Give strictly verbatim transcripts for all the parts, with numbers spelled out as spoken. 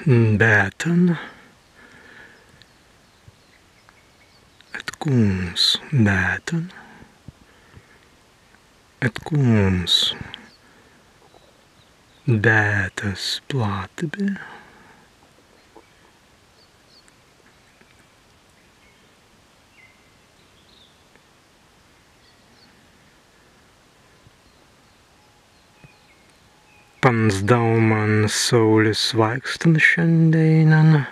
Bētan. Etkūmps bētan. Etkūmps bētas plattibi. Panzdau man saūlis swāikstan šandēinan.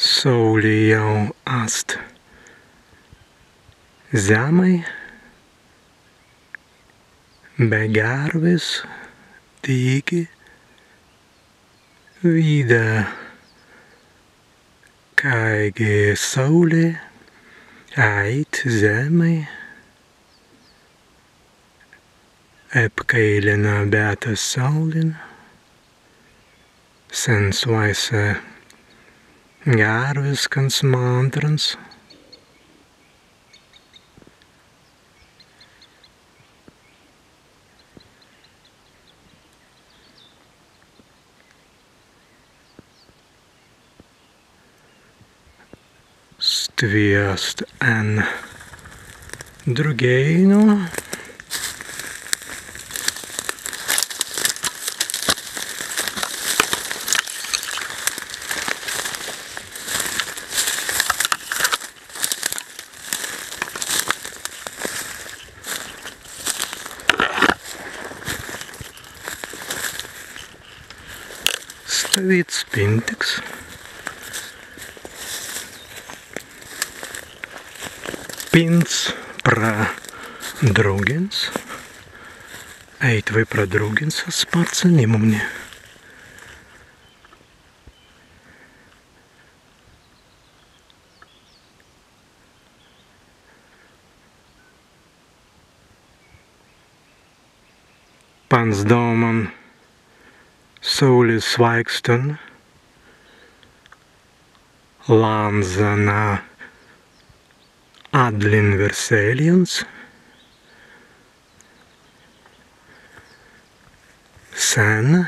Saūli jāu ast zemmai, be gerwis tiki wīda, kāigi saūli ēit zemmai, epkailina bētas saūlin, sen swāise gerwiskans mantrans. Stwi ast en druggeinu. Stawīds pintiks. Pints pra druggins. Ēitwei pra druggins, as spārts nimumni. Panzdau man saūlis swāikstan, lānza na addlin werseljans, sen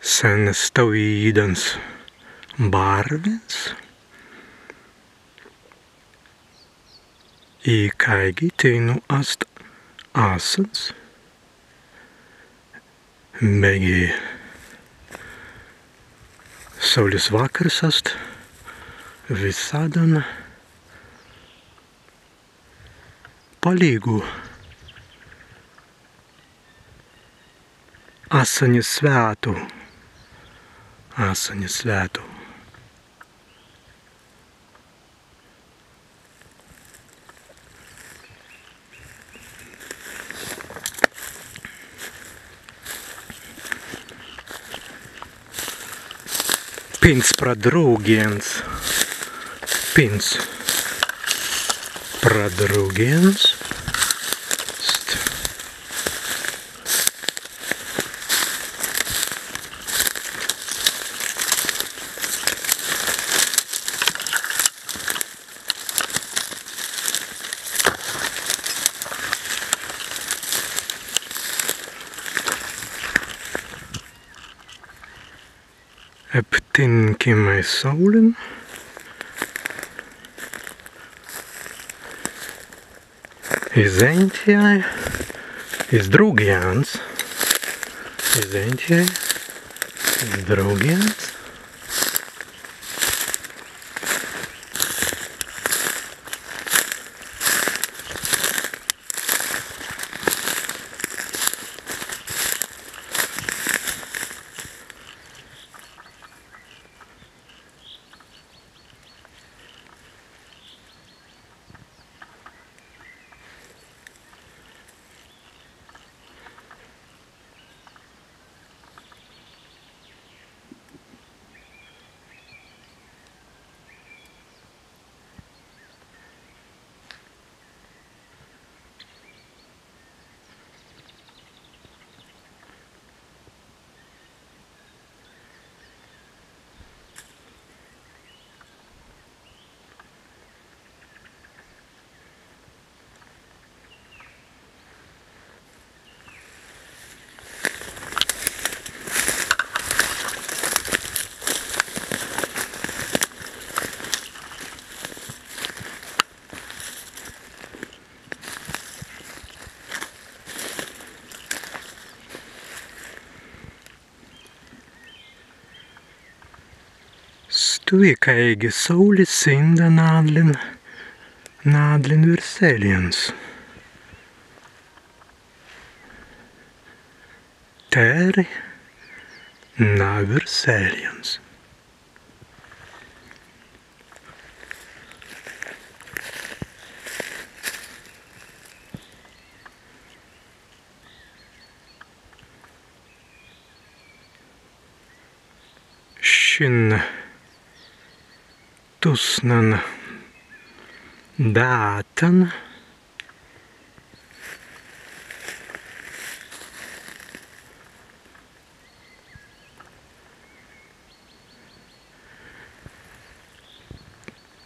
sen stawīdans barwins, ikāigi teinū ast assans, beggi saūlis wakkars ast wisaddan palīgu. Assani swētu. Assani swētu. Pints pra druggins. Pints pra druggins. St. Eptinkimai saūlin. Izēntjai iz druggins. Izēntjai iz druggins. Stwi kāigi saūli sīnda nadlin, nadlin wīrsalis. Tēr na wīrsalis. Šin tusnan dātan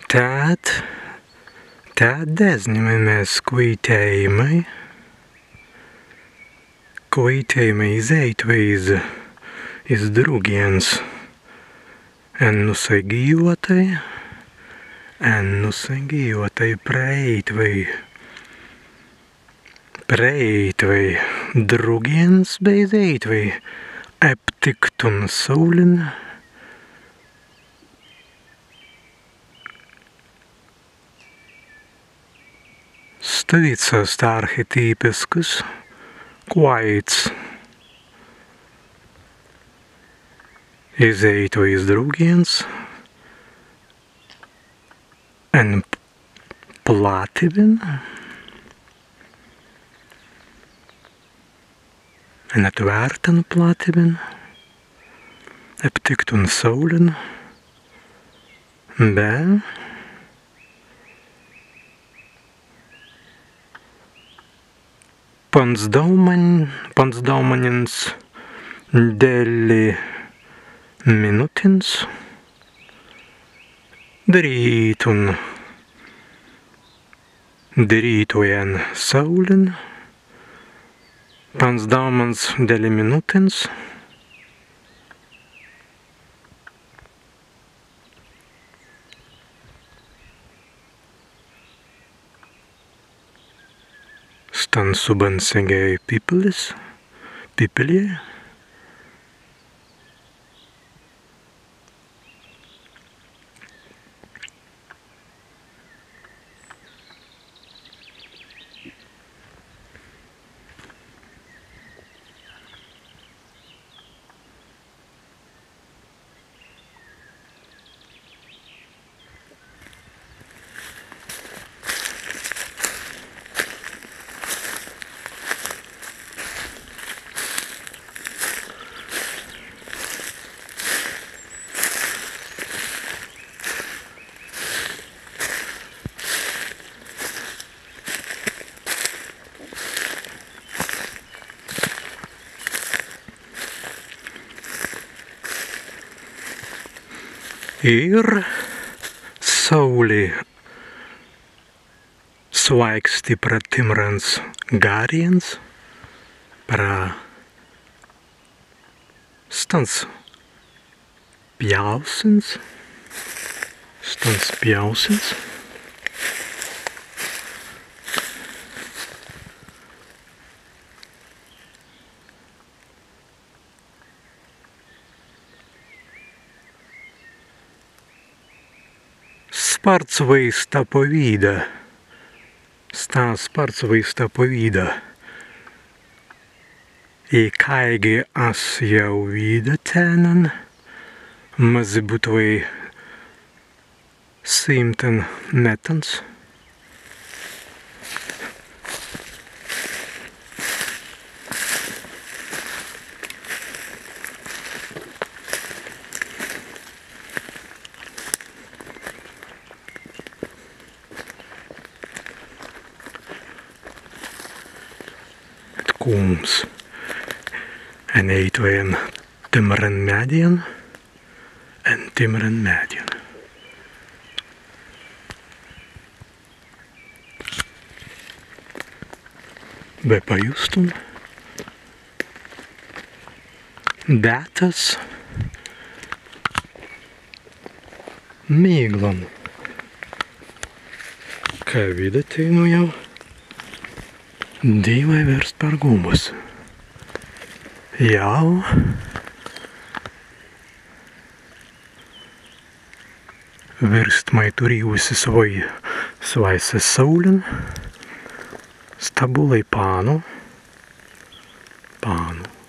tēt, tēt deznimai mes kwaitēimai, kwaitēimai izēitwei iz, iz druggjans, en nūsegīwatai, en nūsegīwatai prēitwei, prēitwei druggjans be izēitwei, eptiktun saūlin. Stwi ast arhetīpisks kwāits izēitwei iz druggjans en plattibin, en etwērtan plattibin, eptiktun saūlin, be panzdauman-, panzdaumanins delli minūtins dirītun, dirītun en saūlin, panzdaumans delli minūtins. Stan subban segēi pippelis, pippelei. Ir saūli swāiksti pra timrans garrins, pra stans pjāusins, stans pjāusins. Spārts waīsta pawīda, sta spārts waīsta pawīda. Ikāigi as jāu wīda tennan, mazzi būtwei simtan mettans. Etkūmps. Enēitwei en timran meddjan, en timran meddjan. Be pajustun dētas mīglan. Kawīda teinū jāu dīmai wīrst pergūbusi. Jāu. Wīrstmai turīwusis swāise saūlin, sta būlai pannu, pannu.